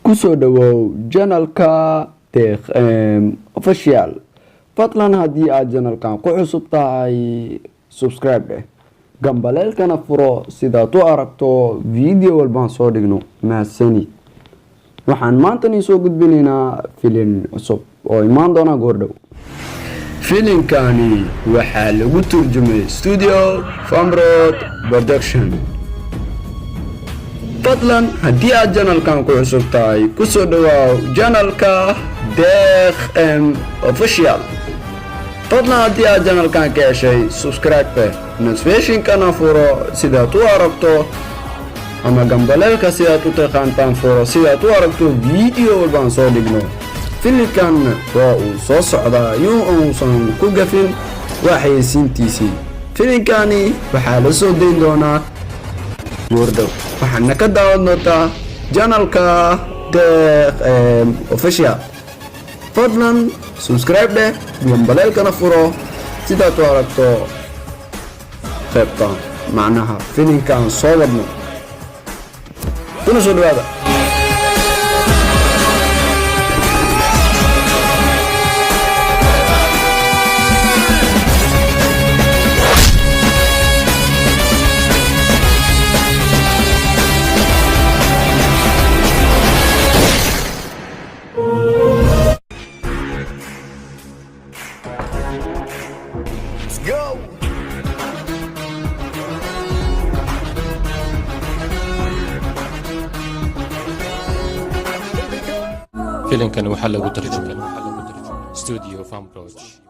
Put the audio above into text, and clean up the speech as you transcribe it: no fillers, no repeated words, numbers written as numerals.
Kusoo dhawow channelka Deeq Official. Fadlan haddii aad channelkan ku cusub tahay, subscribe dheh, gambaleelkana furo sidaad u aragto video walbaan soo dhigno. Mahadsanid. Waxaan maantani soo gudbinaynaa filin cusub oo imaan doona goordhow. Filinkani waxaa lagu turjumay Studio Famrod Production. Fadlan haddii aad channelkan ku cusub tahay, kusoo dhawaaw channelka Deeq M Official. Fadlan haddii aad channelkan ka heshay, subscribe, notificationkana furo sidaad u aragto, ama gambaleelka sidaad u taqaantaan furo sidaad u aragto video walbaan soo dhigno. Filimkan waa uu soo socdaa, yuu uusan ku gafin waa xayeysiintiisii. Filinkani waxaa la soo dayn doonaa goordhow, waxaadna ka daawan doontaa channelka Deeq Official. Fadlan subscribe dheh, gambaleelkana furo sidaad u aragto qaybta, macnaha filimkaan soo wadno. Kuna soo dhawaada. Let's go. Filimkan waxaa lagu tarjumay Studio Famroj.